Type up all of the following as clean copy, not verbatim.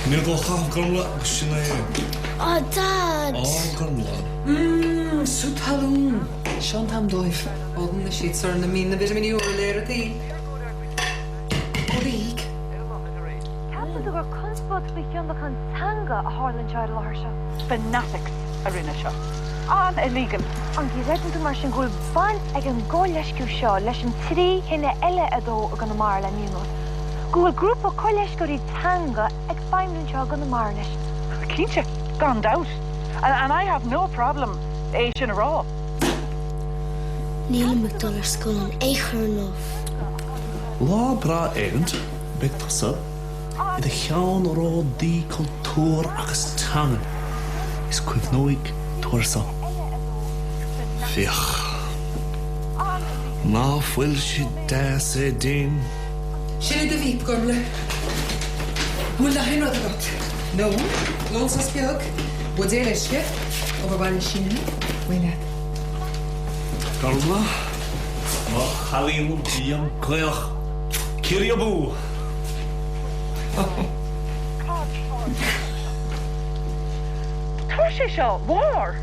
Níl dul chaitheamh Gormfhlaith agus sin é. Aw Dad! Aw Gormfhlaith. Mmm, sú talún! Seo an t-am dóibh. Ólann siad sar na mbíonn na vitimíní úra léir a tí. Ó bhíg. Ceapann tú gur conspóid faoi thionlacan teanga a tharla anseo ar an láthair seo? Fanatics a rinne seo. An-illegal. An gcreideann tú mar sin go bhfuil baint ag an gcoirleisciú seo leis an dtrí thine eile a dódh i gConamara le mí anuas? Go bhfuil grúpa coirleisceoirí teanga ag feidhmiú anseo i gConamara anois? Cinnte, gan dabht. And I have no problem é sin a rá. Nílim ag dul ar scoil in aon chor inniu. Lá breá éigint, beidh tusa i do cheannródaí cultúir agus teangan, is cuimhneoidh tú air so. Féach. Ná fuil sí deas Aedín? Sin é do mhíp, Gormfhlaith. An bhfuil aon rud agat? Nó lón sos beag, buidéal uisce, obair bhaile sínithe, réidh leat. Gormfhlaith, mo chailín beag caoch, Ciarraí abú! Tá sé seo war!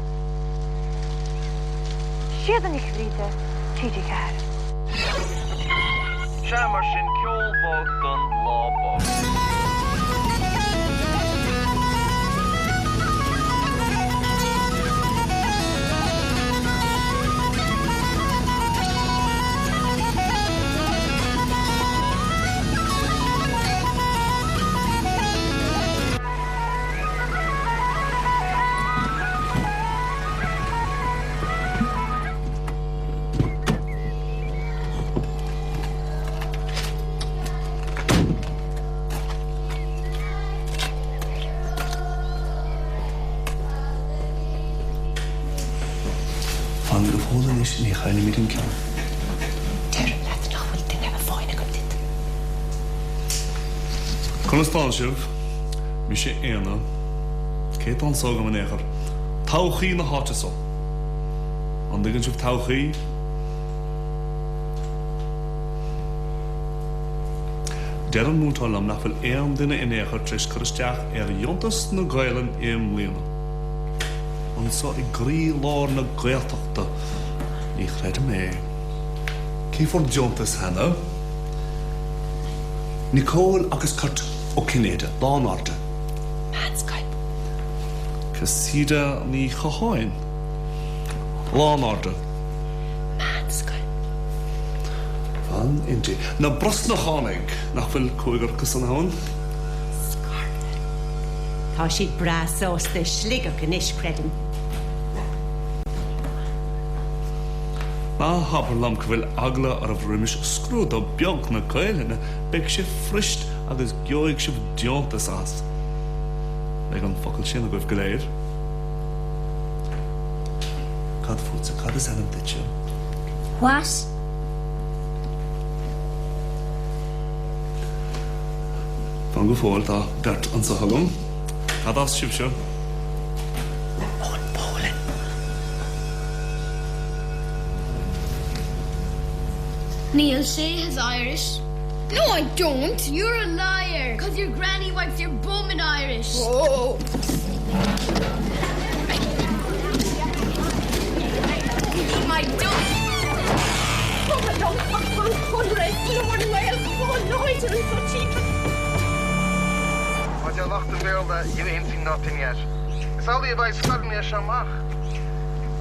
Síoda Nic Bhríde, TG4. Sea, mar sin, ceol bog don lá bog. Fan go fóill anois, ní chaillfimid an ceann. Deirim leat nach bhfuil duine a fáin agam duit. Conas tánn sibh? Mise Éanna. Cé tá anso agam in aon chor? Todhchaí na háite so. An dtuigeann sibh todhchaí? Deir an múinteoir liom nach bhfuil aon duine in aon chor tar éis cur isteach ar dheontas na Gaelainne i mbliana. Anso i gcroí-lár na Gaeltachta. Ní chreidim é. Cé fuair deontas cheana? Nicole agus Kurt Ó Cinnéide, Lánairde. Meánscoil. Cressida Ní Chatháin, Lánairde. Meánscoil. Fan inti. Na Brosnachánaigh, nach bhfuil cúigear acu san ann? Scartha. Tá siad breá sásta i Sligeach anois, creidim. Ná habair liom go bhfuil eagla oraibh roimis scrúdú beag na Gaelainne, beidh sé fuirist agus gheobhaidh sibh deontas as. Beidh an focal sin agaibh go léir. Cad fútsa? Cad is ainm duitse? What? Fan go fóill, tá beirt anso agam. Cad as sibhse? Ón bPólainn. Níl sé has Irish. No I don't! You're a liar! Cos your granny wipes your bum in Irish! Oh! Mar deir lucht an Bhéarla, you ain't seen nothing yet. Is amhlaidh a bheidh scoileanna as seo amach.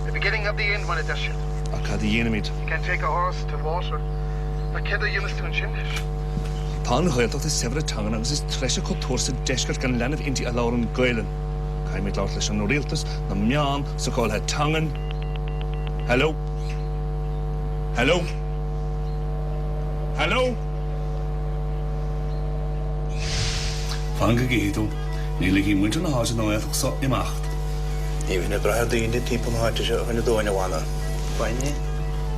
The beginning of the end, mar a deir siad. Ach cad a dhéanfaimid? You can't take a horse to water. Ach céard a dhéanfas tú ansin leis? Tá an Ghaeltacht is saibhre teangan agus is treise cultúr sa deisceart gan leanbh inti a labhrann Gaelainn. Caithfimid labhairt leis an rialtas, na meáin, socheolaithe teangan. Hello? Hello? Hello? Fan go gcífidh tú. Ní ligfidh muintir na háite na Gaeltacht so imeacht. Ní bhíonn ag brath ar daoine timpeall na háite seo chun a dtóin a bhaineadh. Bainne.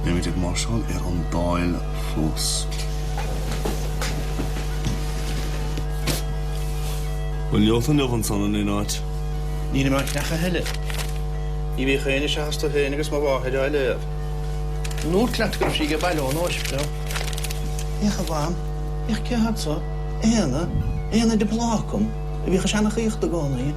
Beimid ag máirseáil ar an Dáil fós. Bhfuil leot inniu ansan in aon áit? Nílim á cheannach a thuilleadh. Ní bhíodh éinne seachas tú féin agus mo mháthair á léamh. An ndúrt leat go raibh sí ag baile ón ospidéal? Féach a Mham, féach cé hiad so? Éanna, Éanna de Blácam. A bhíodh ag seanchaíocht i gcónaí.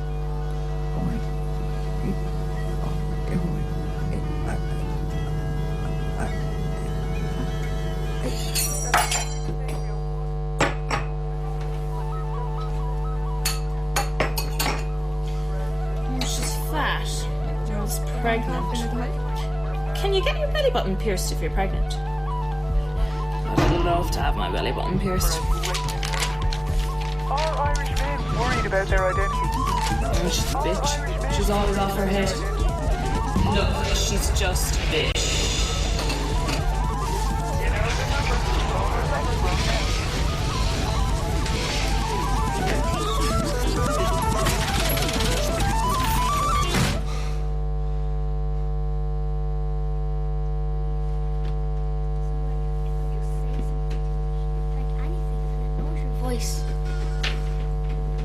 She's fat. She's pregnant. Can you get your belly button pierced if you're pregnant? I'd love to have my belly button pierced. Are Irish men worried about their identity? Oh, she's a bitch. She's always off her head. Look, she's just a bitch.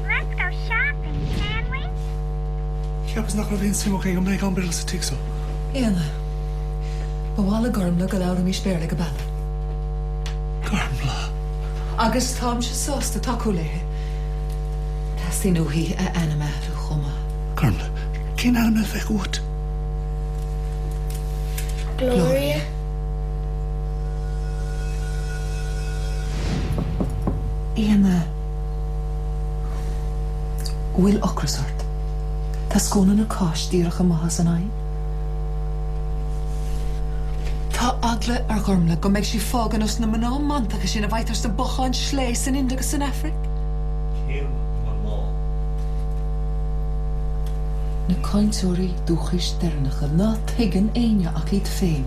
Let's go shopping, can we? Cheapas nach raibh aon suim agam i mbréagán Béarla sa tigh so. Éanna, Ba mhaith le Gormlaith go labhróimis Béarla ag an baile. Gormlaith. Agus táimse sásta tacú léi. Teastaíonn uaithi a ainm a athrú chomh maith. Gormlaith, Cén ainm a bheadh uait? Gloria. Éanna, An bhfuil ocras ort? Tá scóna nó cáis díreach amuigh as an oigheann. Tá eagla ar Ghormlaith go mbeidh sí fágtha nós na mná mantacha sin a bhfaightear sna bocháin slé san Ind agus san Afraic. Cén mná? Na cainteoirí dúchais deireanacha ná tuigeann éinne ach iad féin.